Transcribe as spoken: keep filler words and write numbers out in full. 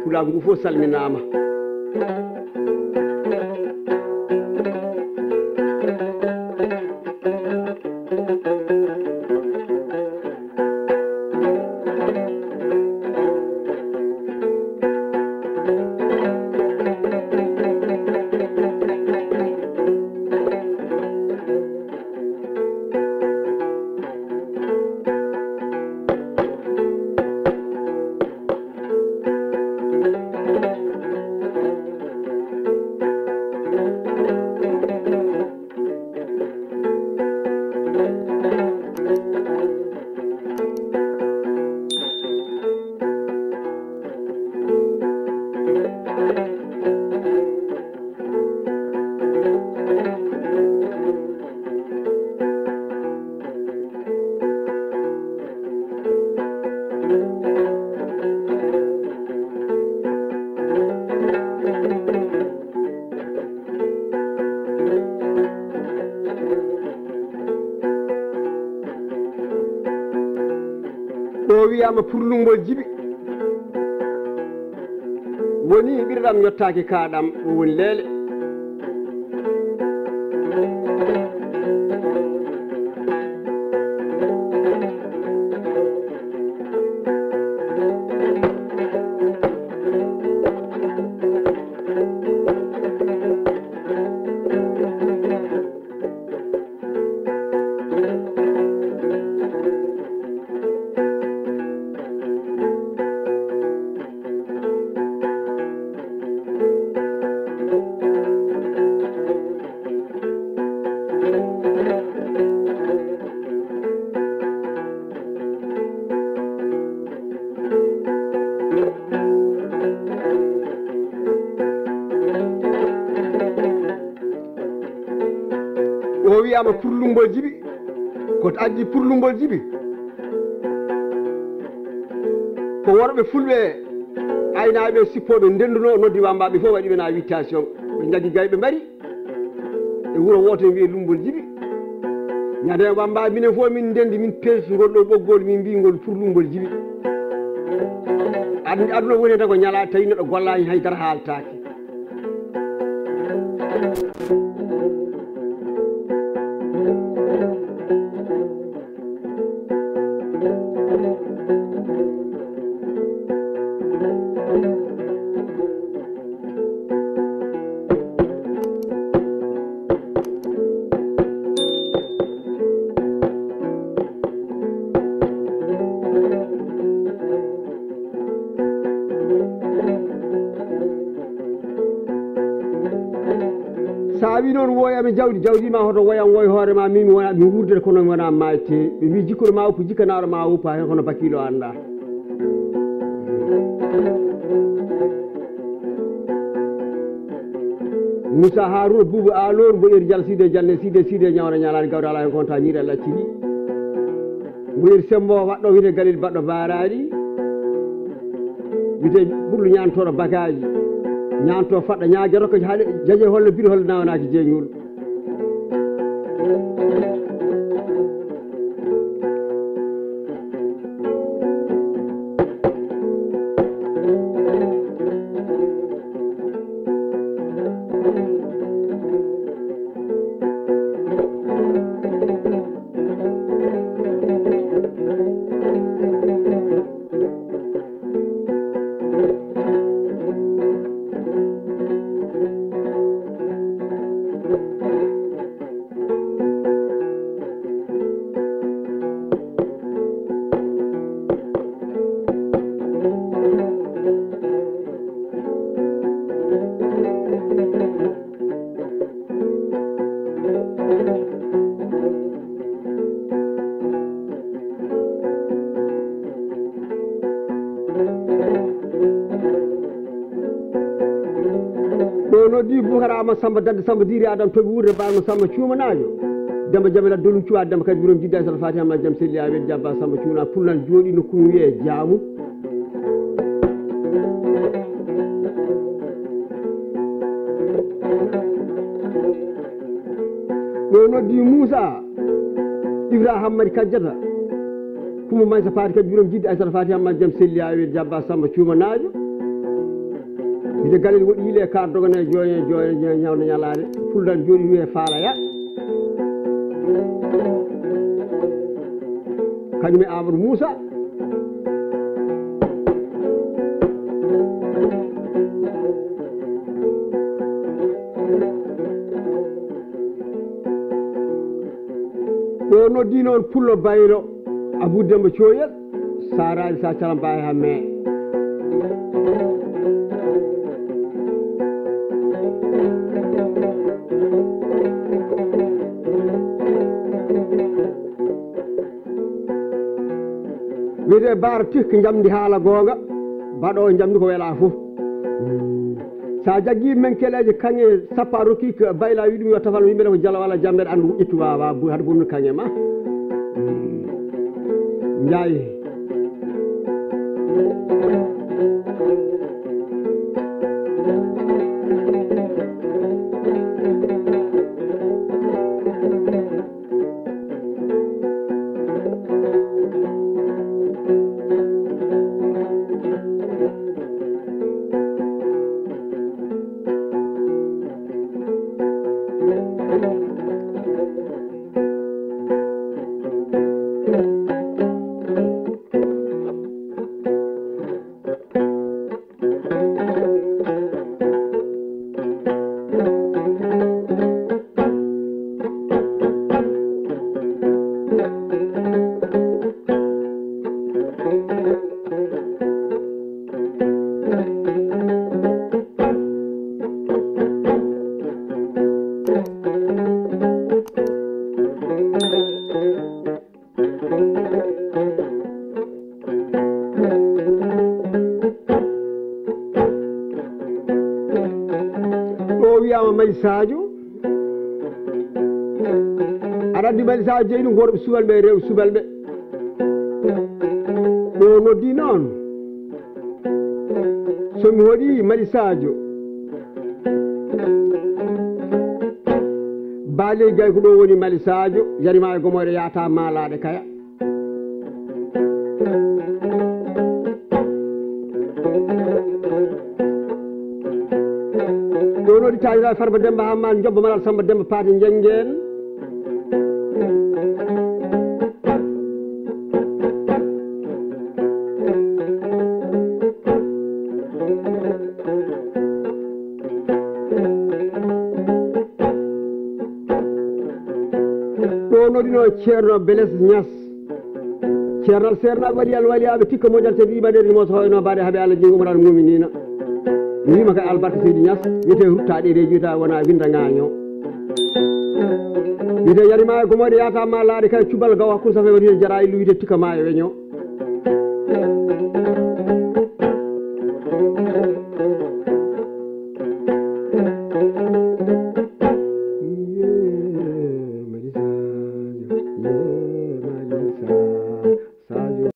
Pulaagu ngu fof salminaama. Ɗo wiyaama purlumbol jibi. Woni ɓirɗam yottaaki kaaɗam, o woni leele. O wiyaama purlumbol jibi. Ko addi purlumbol jibi? Ko worɓe fulɓe aynaaɓe sippooɓe ndennduno, noddi wambaaɓe fof, waɗi ɓe na invitation. Ɓe njaggi gayɓe mbari. E wuro wooto en wiyee Lummbol Jibi. Ñande wamba minen fof min ndenndi, min peesi ngol ɗo ɓoggol, min mbii ngol purlumbol jibi. Ad-, aduna woni tan ko ñalaa tawi neɗɗo gollaani, hay dara haaltaaki. Sa wi noon woyami jawdi, jawdi ma hoto woyam woy hoore ma, min mi wona mi wuurde kono mi wona maayte. Ɓe mbi jikkuɗo ma woppu, jikkanaɗo ma woppa hen kono bakilo anda. Moussa Harouna Boubou Alor, mboɗeeri Jal Side Janne Side Side ñawna ñalaani gawda ala hen konta ñiiri Allah cili. Mboɗeeri Sembo waɗɗo wiyete Galil baɗɗo barari. Wiyete ɓurɗo ñaantoɗo bagaji. Ñaanto faɗɗa ñaage rokko haɗe jaje holle biri holle nawanaaki jeeñol. Ɗo noddi Boubacar Amadou Samba Dadde Samba Diri Adam Toɓi Wuurde Baarno Samba Cuumanaajo. Demba Jamila Dolum Cuwa Demba Kadi Birom Jidda Sal Fatiha ma jam selli a wel jabba Samba Cuuna Pullal jooɗi nokku mum wiyee Jaamu. Ɗo noddi Moussa Ibrahima Mari Kajjata. Kumba Maysa Faati Kadi Birom Jidda Aysata Faati Hamma jam selli a wel jabba Samba Cuuma Naajo. Ide Galel woɗi yile ka dogane joye joye joye ñawde ñalaade. Fuldan jooɗi wiye Faalaya. Kañum e Amadou Moussa. Ɗo noddi noon Pullo Baylo Abou Demba Coyel, Saraji Sa Calamba e Hamme. Wiyetee Baara Tik, njamndi haala goonga, baɗoowo njamndi ko welaa fof. Sa jaggi men keleeje kaŋŋe sappo a rokki ko Bayla wi ɗum yo tafal, yimɓe ne ko jalo walla jambeɗe, anndu ƴettu wawa bu-, haɗa bonnu kaŋŋe ma. Njaay. Ɗo wiyama Mali Sadio. Aɗa andi Mali Sadio jeyi ɗum ko worɓe subalɓe e rewɓe subalɓe. Ɗo noddi noon. So mi hoɗi Mali Sadio. Baaley gay ko ɗo woni Mali Sadio, yarima e gomoyɗo yaata maalaɗe kaya. Ɗo noɗi taanira Farba Demba Hamman Jobba Malal Samba Demba Paati Njanngeen. Ɗo noɗino Ceerno Beles Ñas. Ceernal seernaaɓe waɗi alwaliyaaɓe tikka moƴal teddi ɗiɓaɗe rimoso hoyno baɗe haɓe Allah jingo umaraɗo muminina. Mi wima kay albarka seydi Ñas, wiyete rutta ɗereji, wiyete wona winda ŋaño. Wiyete yarima e gomoɗe yata ma laaɗe kay cubal gaw hakkunde safe waɗi jara illu wiyete tikka ma e weño.